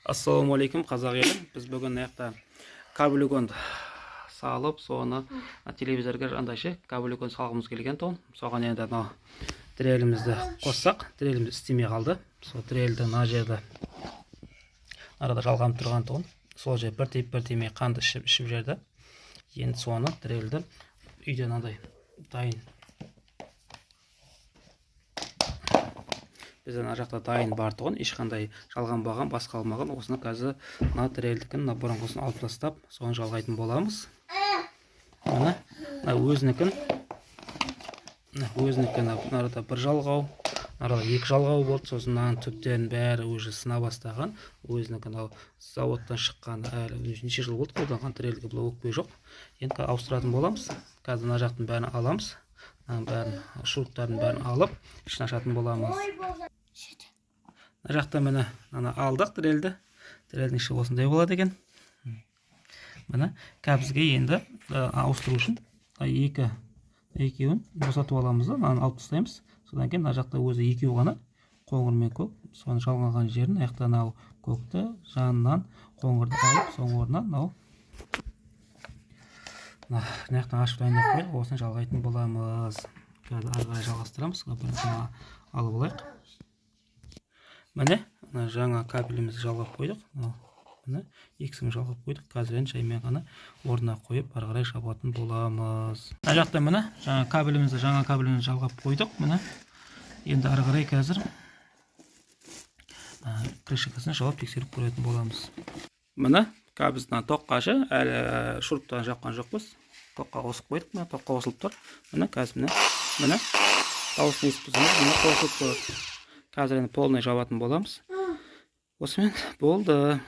Ассалаумағалейкум, қазақ елі! Біз бүгін мына жақта кабель салып, соны телевизорға андай ше, кабель салғымыз келген тұғын. Соған енді мынау дрелімізді қоссақ, дреліміз істемей қалды. Сол дрельді мына жерде арада жалғанып тұрған тұғын. Сол жер бір тиіп, бір тимей қанды ішіп ішіп жіберді. Енді соны дрельді үйде мынандай дайын, бізде мына жақта дайын бар тұғын, ешқандай жалғанбаған, басқа алмаған. Осыны қазір мына дрельдікін, мына бұрынғысын алып тастап, соны жалғайтын боламыз. Міне, мына өзінікін, мына өзінікі. Мына арада бір жалғау, мына арада екі жалғау болды. Сосын мынаның түптерінің бәрі уже сына бастаған. Өзінікі мынау заводтан шыққан, әлі неше жыл болды қолданған дрельге бұл өкпе жоқ. Енді ауыстыратын боламыз. Қазір мына жақтың бәрін аламыз, мынаның бәрін, шуруптардың бәрін алып, ішін ашатын боламыз. Мына жақта, міне, ана алдық дрельді. Дрельдің іші осындай болады екен. Міне, қазір бізге енді ауыстыру үшін екі екеуін босатып аламыз да, мынаны алып тастаймыз. Содан кейін мына жақта өзі екеу ғана, қоңыр мен көк. Соны жалғанған жерін, мына жақта мынау көкті жанынан қоңырды алып, соның орнына мынау мына жақтан ашып дайындап қойдық, осыны жалғайтын боламыз. Қазір ары қарай жалғастырамыз. Біріншіні алып алайық. Міне, мына жаңа кабелімізді жалғап қойдық. Міне, екісін жалғап қойдық. Қазір енді жаймен ғана орнына қойып, ары қарай жабатын боламыз. Мына жақта, міне, жаңа кабелімізді жалғап қойдық. Міне, енді ары қарай қазір крышкасын жауып, тексеріп көретін боламыз. Міне, қазір біз мына тоққа ше, әлі шуруптарын жапқан жоқпыз, тоққа қосып қойдық. Міне, тоққа қосылып тұр. Міне, қазір, міне, міне, дауысын естіп тұрсаңыз, міне, қосылып тұр. Қазір енді полный жабатын боламыз. Осымен болды.